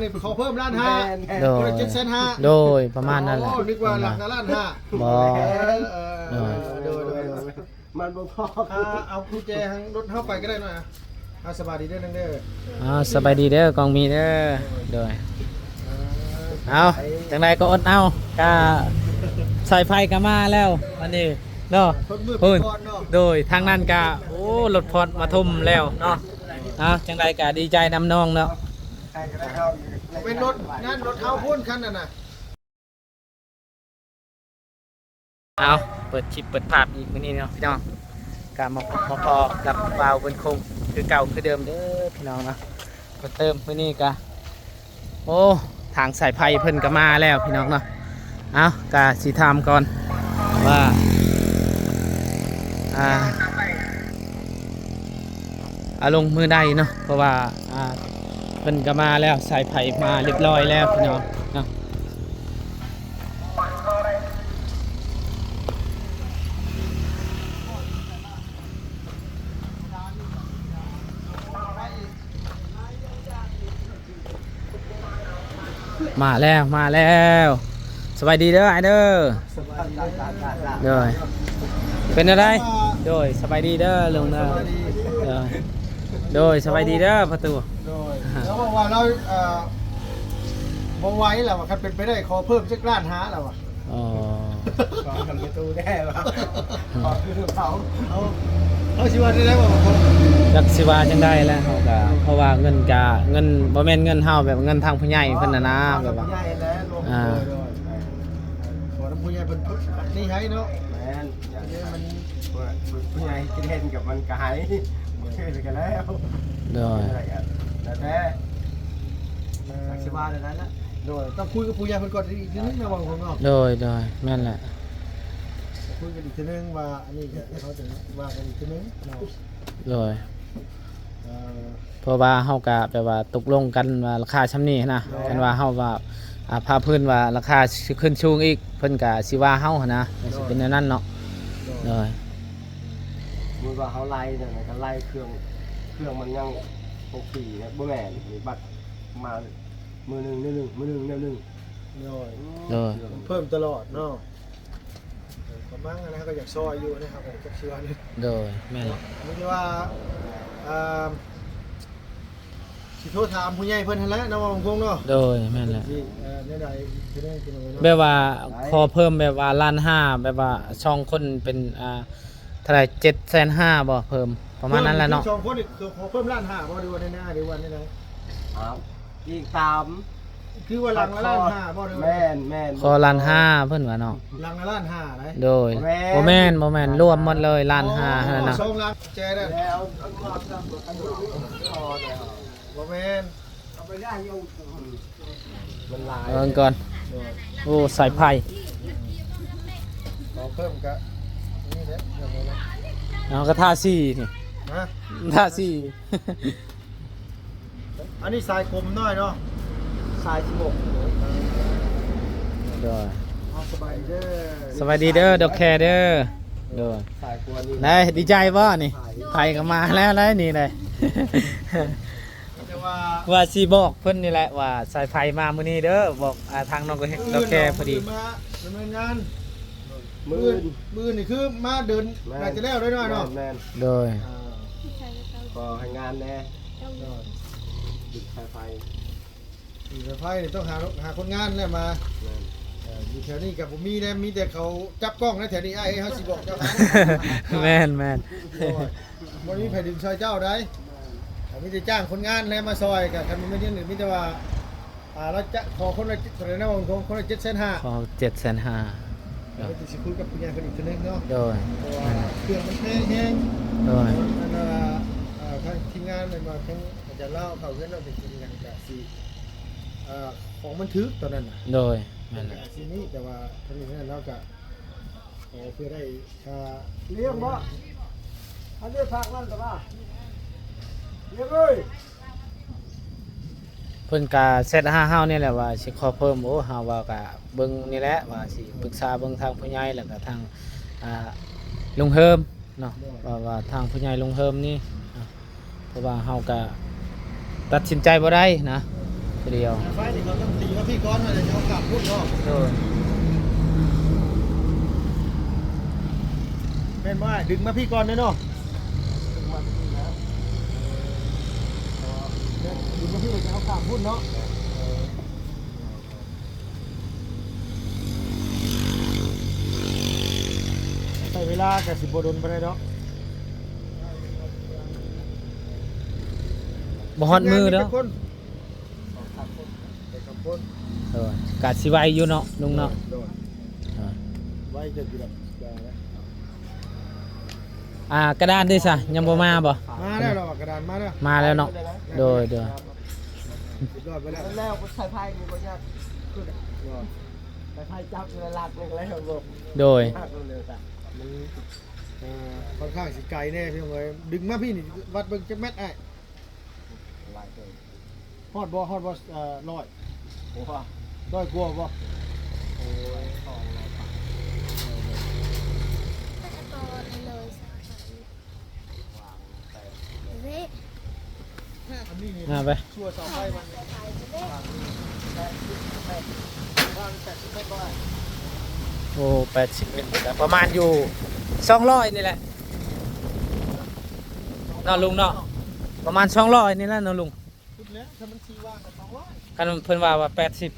ນີ້ໄປຂໍເພີ່ມລ້ານຫ້າ ແມ່ນ ໂດຍ ຄົນລະເຈັດແສນຫ້າ ໂດຍ ປະມານນັ້ນແຫຼະ ອໍ ນຶກວ່າຫຼັກລະລ້ານຫ້າ ບໍ່ ເອີ ເອີ ໂດຍ ໂດຍ ໂດຍ ມັນບໍ່ພໍ ອ່າ ເອົາກຸນແຈທາງລົດເຮົາໄປກໍໄດ້ເນາະ. ອ່າ ສະບາຍດີເດີ ນ້ອງເດີ ອ່າ ສະບາຍດີເດີ ກອງມີເດີ ໂດຍ ອ່າ ເອົາ ຈັ່ງໃດກໍອົດເອົາ ກະສາຍໄຟກໍມາແລ້ວ ອັນນີ້ເນາະ ຄົນມື ໂອ້ຍ ເປັນກ່ອນເນາະ ໂດຍ ທາງນັ້ນກະ ໂອ້ ລົດພອດມາຖົມແລ້ວເນາະ. ເອົາ ຈັ່ງໃດກະດີໃຈນຳນ້ອງເນາະ ເປັນລົດນັ້ນ ລົດເຮົາພຸ້ນ ຄັນນັ້ນນະ. ເອົາ ເປີດຄລິບເປີດພາບອີກມື້ນີ້ເນາະພີ່ນ້ອງ ກະມາພໍ້ກັບບ່າວບຸນຄົງຄືເກົ່າຄືເດີມເດີພີ່ນ້ອງເນາະ. ເພີ່ມເຕີມມື້ນີ້ກະ ໂອ້ ທາງສາຍໄຟເພິ່ນກະມາແລ້ວພີ່ນ້ອງເນາະ. ເອົາ ກະຊິຖາມກ່ອນວ່າ ອ່າ ອາລົງມື້ໃດເນາະ ເພາະວ່າ ອ່າ ເພິ່ນກໍມາແລ້ວ ສາຍໄຟມາຮຽບຮ້ອຍແລ້ວພີ່ນ້ອງເນາະ. ມາແລ້ວ ມາແລ້ວ ສະບາຍດີເດີອ້າຍເດີ. ໂດຍ ເປັນແນວໃດ? ໂດຍ ສະບາຍດີເດີລຸງເດີ. ໂດຍ ໂດຍ ສະບາຍດີເດີພໍ່ຕູ້. ໂດຍ ລາວບອກວ່າລາວ ເອີ ບໍ່ໄຫວແລ້ວວ່າ ຄັນເປັນໄປໄດ້ຂໍເພີ່ມຈັກລ້ານຫ້າແລ້ວວ່າ. ອໍ ຂໍທຳປະຕູແດ່ວ່າ ອືມ ຂໍຄືເຂົາ ເຮົາ ເຮົາຊິວ່າຈັ່ງໃດບໍ່? ຈັກຊິວ່າຈັ່ງໃດແຫຼະ ເຮົາກະ ເພາະວ່າເງິນກະ ເງິນ ບໍ່ແມ່ນເງິນເຮົາ ແບບເງິນທາງຜູ້ໃຫຍ່ເພິ່ນນະນະ ອໍ ແບບວ່າ ທາງຜູ້ໃຫຍ່ຫັ້ນແຫຼະ ອ່າ ໂອ້ຍ ໂດຍ ຂໍນຳຜູ້ໃຫຍ່ເພິ່ນນີ້ໃຫ້ເນາະ. ແມ່ນ ຢ່າງນີ້ມັນ ຜູ້ ຜູ້ໃຫຍ່ຄິດເຫັນກັບມັນກະໃຫ້ ບໍ່ຖືກກະແລ້ວ. ໂດຍ ແລ້ວແຕ່ ເອີ ຈັກຊິວ່າແນວໃດລະ. ໂດຍ ຕ້ອງຄຸຍກັບຜູ້ໃຫຍ່ເພິ່ນກ່ອນອີກເທື່ອໜຶ່ງນະ ວ່າຂອງເຮົາ. ໂດຍ ໂດຍ ແມ່ນແຫຼະ ຄຸຍກັນອີກເທື່ອໜຶ່ງວ່າ ອັນນີ້ກະເຮົາຈະວ່າກັນອີກເທື່ອໜຶ່ງເນາະ. ໂດຍ ເອີ ເພາະວ່າເຮົາກະແບບວ່າຕົກລົງກັນວ່າລາຄາຊ່ຳນີ້ຫັ້ນນະ. ແມ່ນ ຄັນວ່າເຮົາວ່າ ອ່າ ພາພື້ນວ່າລາຄາຊິຂຶ້ນສູງອີກ ເພິ່ນກະຊິວ່າເຮົາຫັ້ນນະ. ໂດຍ ຊິເປັນແນວນັ້ນເນາະ. ໂດຍ ໂດຍ ສົມມຸດວ່າເຮົາໄລ່ນັ້ນນະ ກະໄລ່ເຄື່ອງ ເຄື່ອງມັນຍັງຫົກປີນະ ບໍ່ແມ່ນ ບັດມາມື້ໜຶ່ງແນວໜຶ່ງ ມື້ໜຶ່ງແນວໜຶ່ງ. ໂດຍ ໂດຍ ມັນເພີ່ມຕະຫຼອດເນາະ. ເອີ ປະມານນັ້ນນະ ເຮົາກໍຢາກຊ່ອຍຢູ່ນະ ເຮົາກໍຈັກຊິວ່າ. ໂດຍ ແມ່ນ ມີແຕ່ວ່າ ອ່າ ຊິໂທຖາມຜູ້ໃຫຍ່ເພິ່ນຫັ້ນແຫຼະເນາະ ວ່າຄົງເນາະ. ໂດຍ ແມ່ນແຫຼະ ເພິ່ນຊິ ເອີ ແນວໃດ ຄືແນວໃດ ແບບວ່າຂໍເພີ່ມແບບວ່າລ້ານຫ້າ ແບບວ່າສອງຄົນເປັນ ອ່າ ເທົ່າໃດ ເຈັດແສນຫ້າບໍ່ ເພີ່ມປະມານນັ້ນແຫຼະເນາະ. ສອງຄົນນີ້ຄືຂໍເພີ່ມລ້ານຫ້າບໍ່ ຫຼືວ່າແນວໃດ ຫຼືວ່າແນວໃດ? ອ້າວ ອີງຕາມ ຄືວ່າຫຼັງລະລ້ານຫ້າບໍ່? ແມ່ນໆ ຂໍລ້ານຫ້າເພິ່ນວ່າເນາະ. ຫຼັງລະລ້ານຫ້າໃດ໋. ໂດຍ ບໍ່ແມ່ນ ບໍ່ແມ່ນ ບໍ່ແມ່ນ ລວມໝົດເລີຍລ້ານຫ້າຫັ້ນນະ. ອໍ ສອງຫຼັງແຈນັ້ນ ບໍ່ແມ່ນ ມັນຫຼາຍ ເບິ່ງກ່ອນ. ໂດຍ ໂອ້ ສາຍໄຟ ຂໍເພີ່ມກະນີ້ແຫຼະ. ເອົາກະທາສີນີ້ ຮະ ທາສີ. ອັນນີ້ສາຍກົມນ້ອຍເນາະ ສາຍສິບຫົກ. ໂດຍ ເອົາ ສະບາຍດີເດີ ສະບາຍດີເດີ ດອກແຄເດີ. ໂດຍ ສາຍກວ່ານີ້ ໄດ້ ດີໃຈບໍ່ນີ້? ໄຟກໍມາແລ້ວໄດ໋ນີ້ໄດ໋. ແຕ່ວ່າ ວ່າຊິບອກເພິ່ນນີ້ແຫຼະວ່າສາຍໄຟມາມື້ນີ້ເດີ ບອກ ອ່າ ທາງນ້ອງກໍເຮັດ ດອກແຄພໍດີ ມາດຳເນີນງານ. ມື້ອື່ນ ມື້ອື່ນນີ້ຄືມາເດີນ ແມ່ນ ໜ້າຈະແລ້ວໄດ້ໜ້ອຍເນາະ. ແມ່ນໆ ໂດຍ ອ່າ ຂໍໃຫ້ງານແດ່ ໂດຍ ດຶງສາຍໄຟ ດຶງສາຍໄຟນີ້ຕ້ອງຫາ ຫາຄົນງານແຫຼະມາ. ແມ່ນ ເອີ ຢູ່ແຖວນີ້ກໍບໍ່ມີແຫຼະ ມີແຕ່ເຂົາຈັບກ້ອງໃນແຖວນີ້ ອ້າຍເອີຍ ເຮົາຊິບອກເຈົ້າ. ແມ່ນໆ ໂດຍ ບໍ່ມີໃຜດຶງຊ່ອຍເຈົ້າໃດ໋ ແມ່ນ ກໍມີແຕ່ຈ້າງຄົນງານແຫຼະມາຊ່ອຍ. ກໍຄັນແມ່ນຈັ່ງນີ້ ມີແຕ່ວ່າ ອ່າ ລາວຈະຂໍຄົນລະເທົ່າໃດນະ ຄົນລະເຈັດແສນຫ້າ ຂໍເຈັດແສນຫ້າ. ໂດຍ ເຮົາຊິຄຸຍກັບຜູ້ໃຫຍ່ເພິ່ນອີກເທື່ອໜຶ່ງເນາະ. ໂດຍ ເພາະວ່າເຄື່ອງມັນແພງແຮງ. ໂດຍ ອັນວ່າ ອ່າ ທາງທີມງານແມ່ນວ່າ ທາງອາຈານລາວເຂົ້າເຮືອນແລ້ວ ໄປກິນຫຍັງກະຊິ ອ່າ ຂອງມັນຖືກຕອນນັ້ນນະ. ໂດຍ ແມ່ນແຫຼະ ກະຊິມີ ແຕ່ວ່າທາງນີ້ລາວກະ ຂໍເພື່ອໄດ້ຄ່າລ້ຽງບໍ່? ອັນນີ້ພາກນັ້ນກໍວ່າ ລ້ຽງເອີຍ ເພິ່ນກະແຊັດຫາເຮົານີ້ແຫຼະວ່າຊິຂໍເພີ່ມ. ໂອ້ ເຮົາວ່າກະເບິ່ງນີ້ແຫຼະວ່າຊິປຶກສາເບິ່ງທາງຜູ້ໃຫຍ່ ແລ້ວກະທາງ ອ່າ ລຸງເຮີມເນາະ ໂດຍ ວ່າ ວ່າທາງຜູ້ໃຫຍ່ລຸງເຮີມນີ້ ອ່າ ເພາະວ່າເຮົາກະຕັດສິນໃຈບໍ່ໄດ້ນະ ໂດ ດຽວ ໄຟນີ້ເຂົາຕ້ອງຕີມາພີ້ກ່ອນ ແລ້ວເອົາຂ້າມພຸ້ນເນາະ. ໂດຍ ແມ່ນບໍ່ອ້າຍ? ດຶງມາພີ້ກ່ອນເດ້ເນາະ. ດຶງມາພີ້ແລ້ວ ດຶງມາພີ້ແລ້ວເອົາຂ້າມພຸ້ນເນາະ. ໃຊ້ເວລາກໍຊິບໍ່ດົນປານໃດດອກ. ບໍ່ຮອດມື້ດອກ. ໂດຍ ກະຊິໄວຢູ່ເນາະລຸງເນາະ. ໂດຍ ໂດຍ ອ່າ ໄວເຕີບຢູ່ດອກ. ອ່າ ກະດານເດ້ຊະ ຍັງບໍ່ມາບໍ່? ມາແລ້ວເນາະ ກະດານມາແລ້ວ. ມາແລ້ວເນາະ. ໂດຍ ໂດຍ ສຸດຍອດໄປແລ້ວ. ແລ້ວສາຍໄຟນີ້ບໍ່ຍາກຂຶ້ນ ໂດຍ ສາຍໄຟຈັບຢູ່ໃນຫຼັກນີ້ແລ້ວ. ໂດຍ ມັນ ເອີ ຄ່ອນຂ້າງຊິໄກແດ່ພີ່ນ້ອງເອີຍ. ດຶງມາພີ້ນີ້ ວັດເບິ່ງຈັກແມັດອ້າຍ? ຮອດບໍ່? ຮອດບໍ່? ເອີ ຮ້ອຍ ໂອ້ ຮ້ອຍກວ່າບໍ່? ໂອ້ຍ ສອງຮ້ອຍປາຍ. ອັນນີ້ນີ້ ມາໄປ ຊົ່ວເສົາໄຟມັນ ໂອ້ ແປດສິບແມັດ ປະມານຢູ່ສອງຮ້ອຍນີ້ແຫຼະເນາະລຸງເນາະ. ປະມານສອງຮ້ອຍນີ້ແຫຼະເນາະລຸງ. ສຸດແລ້ວ ຖ້າມັນຊິວ່າງກໍສອງຮ້ອຍ. ຄັນເພິ່ນວ່າ ວ່າແປດສິບ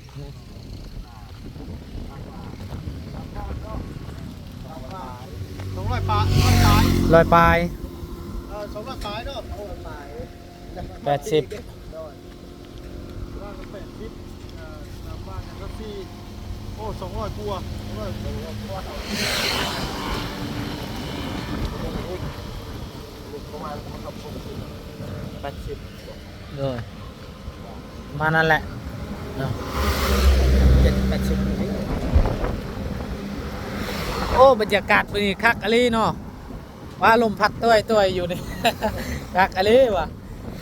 ສອງຮ້ອຍປາຍ ຮ້ອຍປາຍ ຮ້ອຍປາຍ ເອີ ສອງຮ້ອຍປາຍເນາະ. ແປດສິບ ວ່າງກໍແປດສິບ ເອີ ວ່າງກໍສີ່ ໂອ້ ສອງຮ້ອຍກວ່າ ສອງຮ້ອຍ ປະມານ ແປດສິບ ໂດຍ ມານັ້ນແຫຼະເນາະ ເຈັດແປດສິບ. ໂອ້ ບັນຍາກາດມື້ນີ້ຄັກອີ່ຫຼີເນາະ ວ່າລົມພັດຕວຍໆຢູ່ນີ້ ຄັກອີ່ຫຼີວ່າ.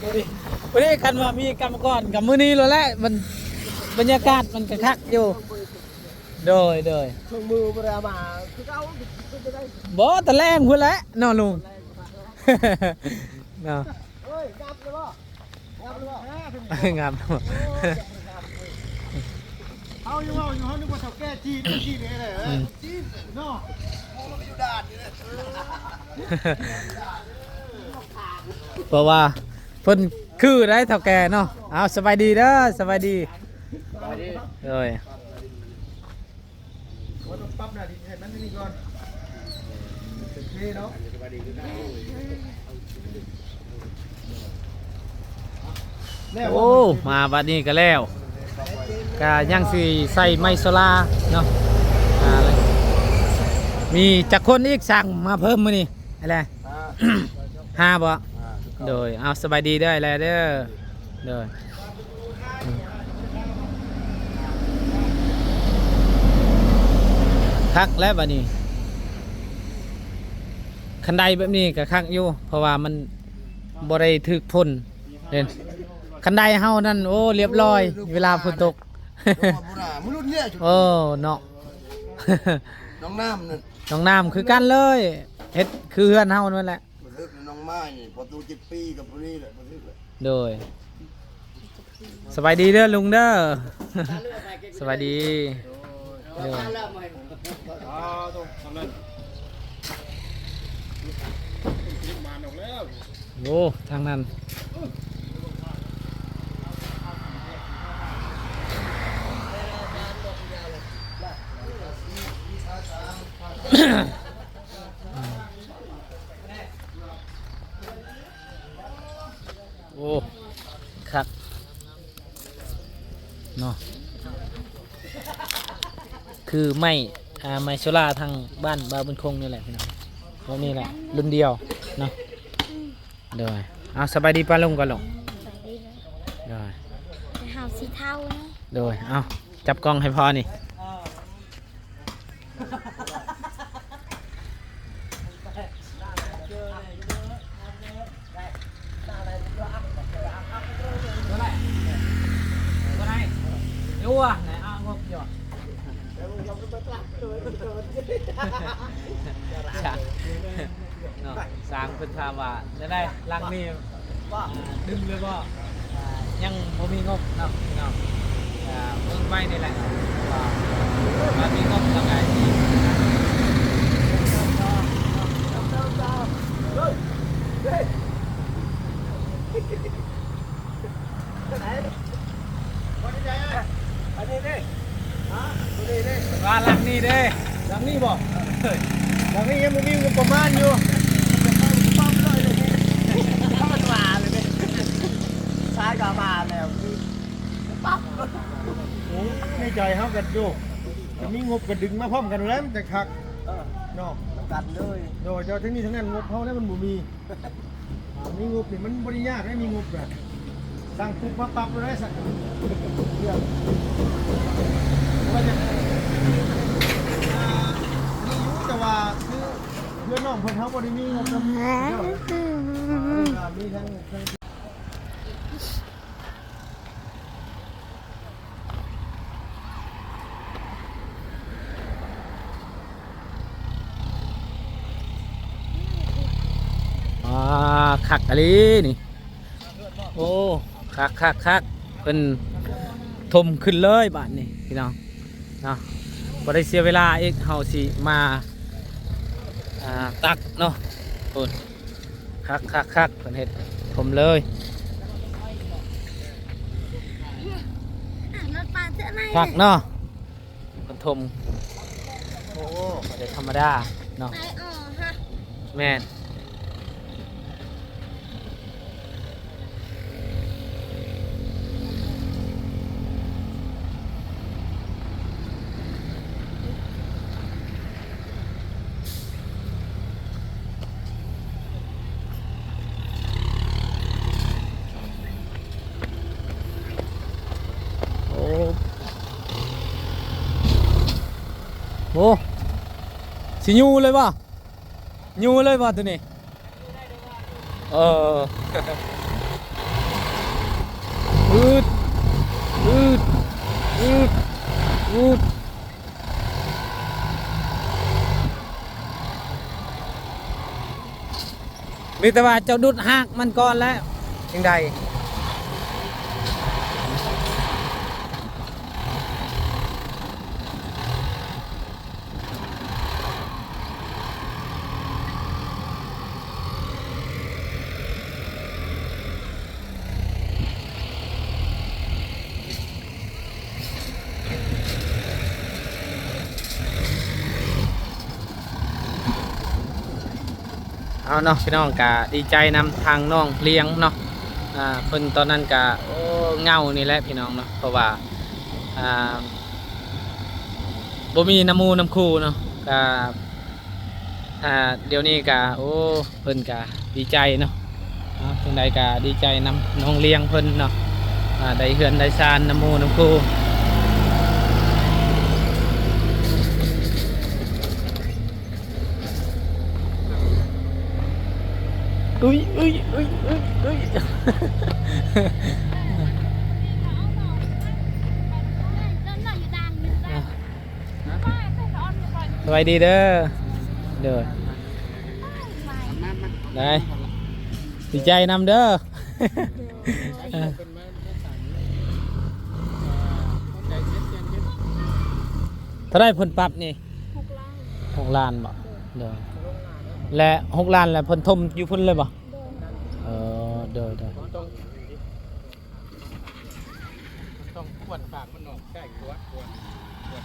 ພໍດີ ພໍດີ ຄັນວ່າມີກຳມະກອນກັບມື້ນີ້ໂລດແຫຼະ ມັນ ບັນຍາກາດມັນກະຄັກຢູ່. ໂດຍ ໂດຍ ເຄື່ອງມືບໍ່ໄດ້ເອົາມາຄືເກົ່າ ບໍ່ ຕະແລງພຸ້ນແຫຼະເນາະລຸງເນາະ. ເອີຍ ງັບແລ້ວບໍ່? ງັບແລ້ວບໍ່? ງັບ ເຮົາຍັງເວົ້າຢູ່ ເຮົານຶກວ່າເຖົ້າແກ່ຈີນ ຈີນນີ້ແຫຼະ ອືມ ຈີນເນາະ. ໂອ້ ມັນກໍຢູ່ດ່ານນີ້ແຫຼະ ເພາະວ່າເພິ່ນຄືໄດ໋ເຖົ້າແກ່ເນາະ. ເອົາ ສະບາຍດີເດີ ສະບາຍດີ ສະບາຍດີ ໂດຍ. ວ່າຕ້ອງປັບໜ້າດິນໃຫ້ມັນນີ້ກ່ອນ ໂອເຄເນາະ. ໂອ້ ມາບັດນີ້ກະແລ້ວ ກະຍັງຊິໃສ່ໄມ້ໂຊລາເນາະ. ອ່າ ມີຈັກຄົນອີກສັ່ງມາເພີ່ມມື້ນີ້? ອັນໃດ ຫ້າບໍ່? ໂດຍ ເອົາ ສະບາຍດີເດີ ອ້າຍແລເດີ ໂດຍ. ຄັກແລ້ວບັດນີ້ ຄັນໄດແບບນີ້ກໍຄັກຢູ່ ເພາະວ່າມັນບໍ່ໄດ້ຖືກຝົນເດ້. ຄັນໄດເຮົານັ້ນ ໂອ້ ລຽບລ້ອຍ ເວລາຝົນຕົກ. ໂອ້ ເນາະ ໜອງນ້ຳນັ້ນ ໜອງນ້ຳຄືກັນເລີຍ ເຮັດຄືເຮືອນເຮົານັ້ນແຫຼະ. ບໍ່ຖືກ ນ້ອງໄມ້ນີ້ ປະຕູເຈັດປີກໍພໍດີແຫຼະ ບໍ່ຖືກແຫຼະ. ໂດຍ ສະບາຍດີເດີລຸງເດີ ສະບາຍດີ ໂດຍ. ໂອ້ ທາງນັ້ນ ໂອ້ ຄັກເນາະ ຄືໄມ້ ອ່າ ໄມ້ໂຊລາທາງບ້ານບ່າວບຸນຄົງນີ້ແຫຼະພີ່ນ້ອງ ແບບນີ້ແຫຼະ ລຸ້ນດຽວເນາະ. ໂດຍ ເອົາ ສະບາຍດີປ້າລຸງກ່ອນລູກ. ສະບາຍດີເດີ ໂດຍ ເຮົາຊິເຖົ້າແລ້ວ. ໂດຍ ເອົາ ຈັບກ້ອງໃຫ້ພໍ່ນີ້. ເນາະ ຊ່າງເພິ່ນຖາມວ່າ ແນວໃດຫຼັງນີ້ ດຶງເລີຍບໍ່? ຍັງບໍ່ມີງົບເນາະພີ່ນ້ອງ ກະເບິ່ງໄປນີ້ແຫຼະເນາະ ວ່າ ວ່າມີງົບແລ້ວກະຊິ ອັນນີ້ເດ້ ຮະ ຕົວນີ້ເດ້ ວ່າຫຼັງນີ້ເດ້ ຫຼັງນີ້ບໍ່? ເອີ ຫຼັງນີ້ຍັງບໍ່ມີງົບປະມານຢູ່ ປັບເລີຍນີ້ ມັນວ່າເລີຍນີ້ ຊາຍກໍມາແລ້ວ ປັບ ໂອ້ ໃນໃຈເຮົາກັນຢູ່ ກໍມີງົບກໍດຶງມາພ້ອມກັນແລ້ວ ມັນຈະຄັກ ເອີ ເນາະ ນຳກັນເລີຍ ໂດຍ ແຕ່ວ່າທັງນີ້ທັງນັ້ນ ງົບເຮົາແລ້ວມັນບໍ່ມີ ອ່າ ມີງົບນີ້ມັນບໍ່ໄດ້ຍາກເດ້ ມີງົບນະ ສັ່ງປຸບມາປັບໂລດໄດ້ຊັ້ນ ເລື່ອງວ່າຈະ ອ່າ ມີຢູ່ ແຕ່ວ່າຄືເພື່ອນນ້ອງເພິ່ນ ເຮົາບໍ່ໄດ້ມີງົບນຳ ເອີ ມີທັງ ທັງ ອ່າ ຄັກອີ່ຫຼີນີ້ ໂອ້ ຄັກໆໆ ເພິ່ນຖົມຂຶ້ນເລີຍບາດນີ້ພີ່ນ້ອງເນາະ ບໍ່ໄດ້ເສຍເວລາອີກ ເຮົາຊິມາ ອ່າ ຕັກເນາະ ໂອ້ ຄັກໆໆ ເພິ່ນເຮັດຖົມເລີຍ ຄັກເນາະ ເພິ່ນຖົມ ໂອ້ ບໍ່ໄດ້ທຳມະດາເນາະ ແມ່ນ. ໂອ້ ໂອ້ ຊິຢູ່ເລີຍບໍ່? ຢູ່ເລີຍບໍ່ໂຕນີ້? ເອີ ອືດ ອືດ ອືດ ອືດ ມີແຕ່ວ່າເຈົ້າດຸດຮາກມັນກ່ອນແລ້ວ ຈັ່ງໃດ. ເອົາເນາະ ພີ່ນ້ອງ ກະດີໃຈນຳທາງນ້ອງລ້ຽງເນາະ ອ່າ ເພິ່ນຕອນນັ້ນກະ ໂອ້ ເຫງົານີ້ແຫຼະ ພີ່ນ້ອງເນາະ ເພາະວ່າ ອ່າ ບໍ່ມີນຳໝູ່ນຳຄູ່ເນາະ ກະ ອ່າ ດຽວນີ້ກະ ໂອ້ ເພິ່ນກະດີໃຈເນາະ ອ່າ ຈັ່ງໃດກະດີໃຈນຳນ້ອງລ້ຽງເພິ່ນເນາະ ອ່າ ໄດ້ເຮືອນໄດ້ຊານນຳໝູ່ນຳຄູ່. ອຸ້ຍ ອຸ້ຍ ອຸ້ຍ ອຸ້ຍ ອຸ້ຍ ສະບາຍດີເດີ ໂດຍ ໄດ້ ດີໃຈນຳເດີ. ເທົ່າໃດເພິ່ນປັບນີ້? ຫົກລ້ານ ຫົກລ້ານບໍ່? ໂດຍ ແລະ ຫົກລ້ານແລ້ວເພິ່ນຖົມຢູ່ພຸ້ນເລີຍບໍ່? ໂດຍ ເອີ ໂດຍ ໂດຍ ຕ້ອງກວນປາກມັນອອກ ໃຊ້ກວນ ກວນ ກວນ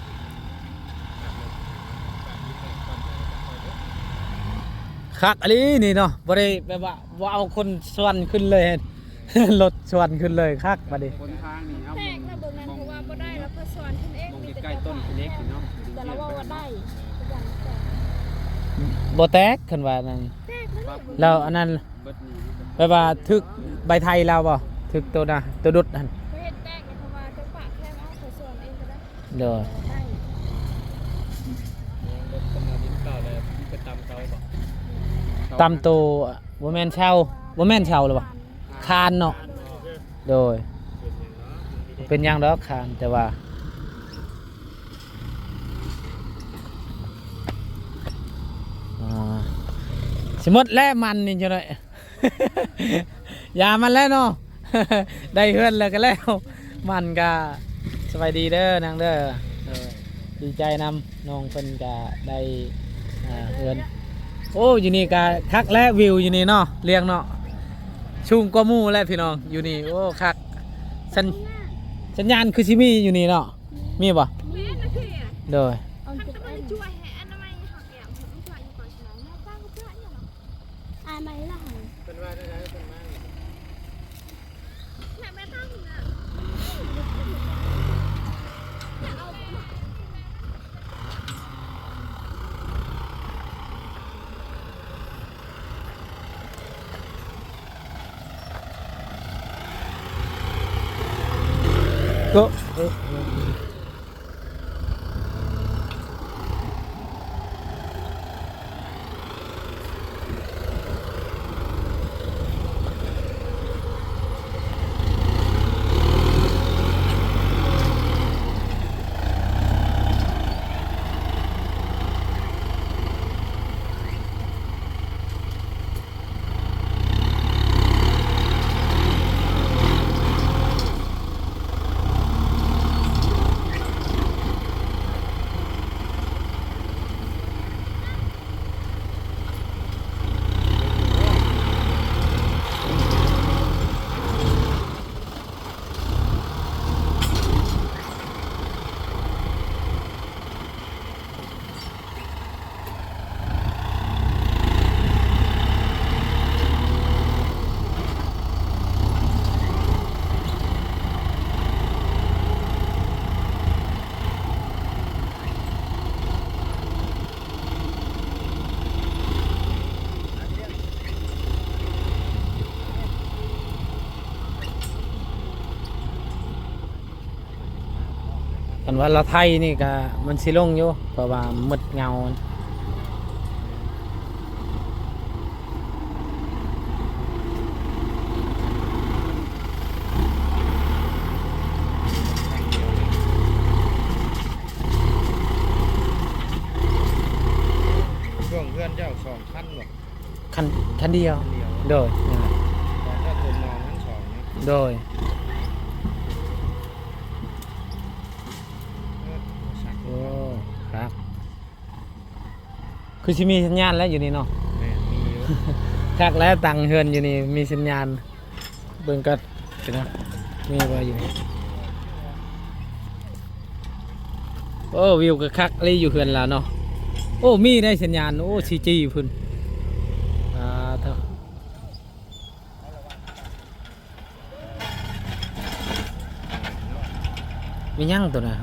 ຄັກອີ່ຫຼີນີ້ເນາະ ບໍ່ໄດ້ແບບວ່າ ບໍ່ເອົາຄົນສວນຂຶ້ນເລີຍ ລົດສວນຂຶ້ນເລີຍ ຄັກບາດນີ້. ຫົນທາງນີ້ເຮົາ ແຕກແລ້ວ ບໍ່ແມ່ນເພາະວ່າບໍ່ໄດ້ແລ້ວ ເຂົາສວນຂຶ້ນເອງ ໝ່ອງໃກ້ໆຕົ້ນເຫຼັກນີ້ເນາະ ແຕ່ລາວເວົ້າວ່າໄດ້ ບໍ່ແຕກ ຄັນວ່ານັ້ນ ແຕກແລ້ວ ແລ້ວອັນນັ້ນ ແບບວ່າຖືກໃບໄທລາວບໍ່? ຖືກໂຕນະ ໂຕດຸດຫັ້ນ ເຂົາເຮັດແຕກເລີຍ ເພາະວ່າເຈົ້າປະແຂ້ງເອົາ ເຂົາສວນເອງກໍໄດ້. ໂດຍ ໄດ້ ຕຳໂຕ ບໍ່ແມ່ນເຊົາ ບໍ່ແມ່ນເຊົາແລ້ວບໍ່? ຄານເນາະ ໂດຍ ເປັນຫຍັງດອກຄານ ແຕ່ວ່າ ອ່າ ຊິໝົດແລ້ວມັນນີ້ຈັ່ງໃດ ຢາມັນແລ້ວເນາະ. ໄດ້ເຮືອນແລ້ວກໍແລ້ວ ມັນກະ ສະບາຍດີເດີນາງເດີ ໂດຍ ດີໃຈນຳ ນ້ອງເພິ່ນກະໄດ້ ອ່າ ເຮືອນ. ໂອ້ ຢູ່ນີ້ກະຄັກແຫຼະ ວິວຢູ່ນີ້ເນາະ ລຽງເນາະ ສູງກວ່າໝູ່ແຫຼະພີ່ນ້ອງ ຢູ່ນີ້ ໂອ້ ຄັກ ສັນ ສັນຍານຄືຊິມີຢູ່ນີ້ເນາະ ມີບໍ່? ໂດຍ. ອາໄມລະຫັ້ນ ເພິ່ນວ່າໄດ້ ເພິ່ນມາ ແມ່ນແມ່ນທາງນີ້ນະ ໂຕະ ເອີ. ຄັນວ່າລາວໄທນີ້ກະມັນຊິລົງຢູ່ ເພາະວ່າມືດເງົາ. ຊ່ວງເຮືອນເຈົ້າສອງຄັນບໍ່? ຄັນ ຄັນດຽວ ຄັນດຽວ ໂດຍ ນັ້ນແຫຼະ ຕອນເຈົ້າຖົມໜອງທັງສອງເນາະ ໂດຍ. ໂອ້ ຄັກ ຄືຊິມີສັນຍານແລ້ວຢູ່ນີ້ເນາະ ແມ່ນ ມີຢູ່ ຄັກແລ້ວ ຕັ້ງເຮືອນຢູ່ນີ້ມີສັນຍານ. ເບິ່ງກັນ ເປັນຫຍັງ ມີບໍ່ຢູ່ນີ້? ໂອ້ ວິວກໍຄັກອີ່ຫຼີຢູ່ເຮືອນລາວເນາະ. ໂອ້ ມີໄດ້ສັນຍານ ໂອ້ ສີ່ຈີ ພຸ້ນ ອ່າ ເຖິງ ມີຫຍັງຕົວນັ້ນ?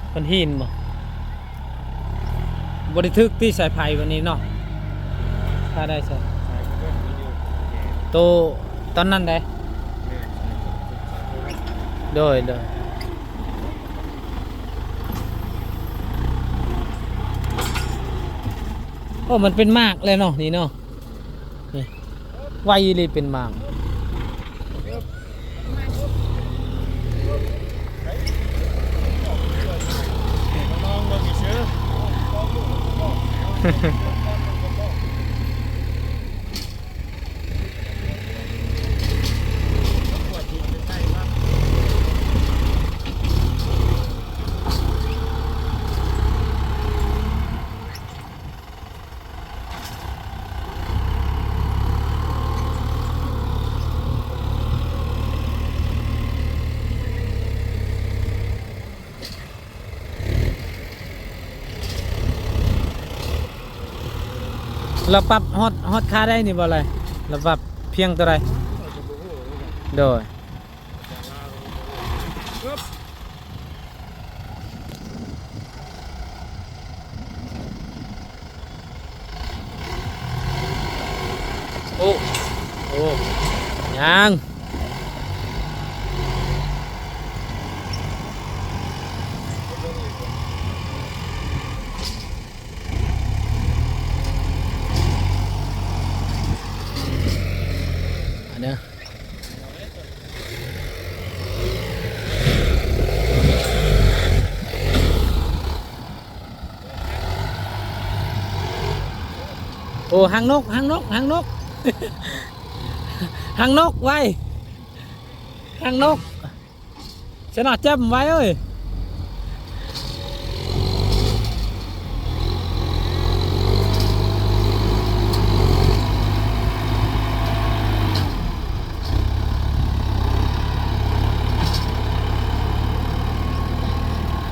ເພິ່ນຫີນບໍ່? ບໍ່ໄດ້ຖືກຕິ ສາຍໄຟວັນນີ້ເນາະ ຖ້າໄດ້ໃສ່ ໂຕຕອນນັ້ນໃດ໋ ໂດຍ ໂດຍ. ໂອ້ ມັນເປັນໝາກແລ້ວເນາະ ນີ້ເນາະ ນີ້ ໄວອີ່ຫຼີເປັນໝາກ. ລະປັບຮອດ ຮອດຄ່າໃດນີ້ບໍ່ລະ ລະປັບພຽງເທົ່າໃດ? ໂດຍ. ໂອ້ ໂອ້ ຍັງ ອັນເດີ. ໂອ້ ຫາງນົກ ຫາງນົກ ຫາງນົກ. ຫາງນົກໄວ ຫາງນົກ ຊະນະແຈ່ມໄວເອີຍ.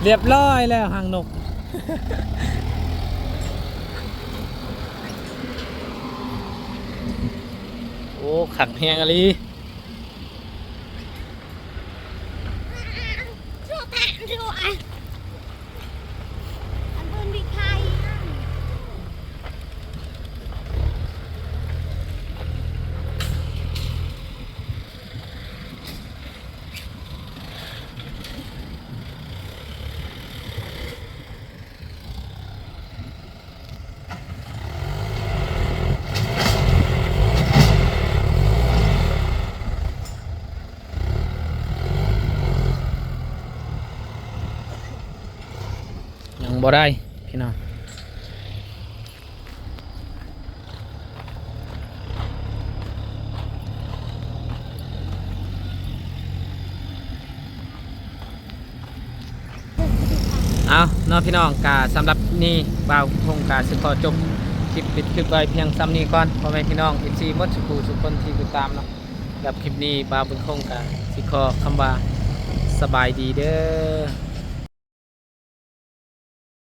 ລຽບຮ້ອຍແລ້ວຫາງນົກ. ໂອ້ ຄັກແຮງອີ່ຫຼີ. ຍັງບໍ່ໄດ້ພີ່ນ້ອງ. ເອົາເນາະພີ່ນ້ອງ ກະສຳລັບນີ້ບ່າວຄົງກະຊິຂໍຈົບຄລິບ ປິດຄລິບໄວ້ພຽງສ່ຳນີ້ກ່ອນ ພໍ່ແມ່ພີ່ນ້ອງ ເອັຟຊີ ໝົດສູ່ຜູ້ສູ່ຄົນທີ່ຕິດຕາມເນາະ. ສຳລັບຄລິບນີ້ບ່າວບຸນຄົງກະຊິຂໍຄຳວ່າ ສະບາຍດີເດີ້.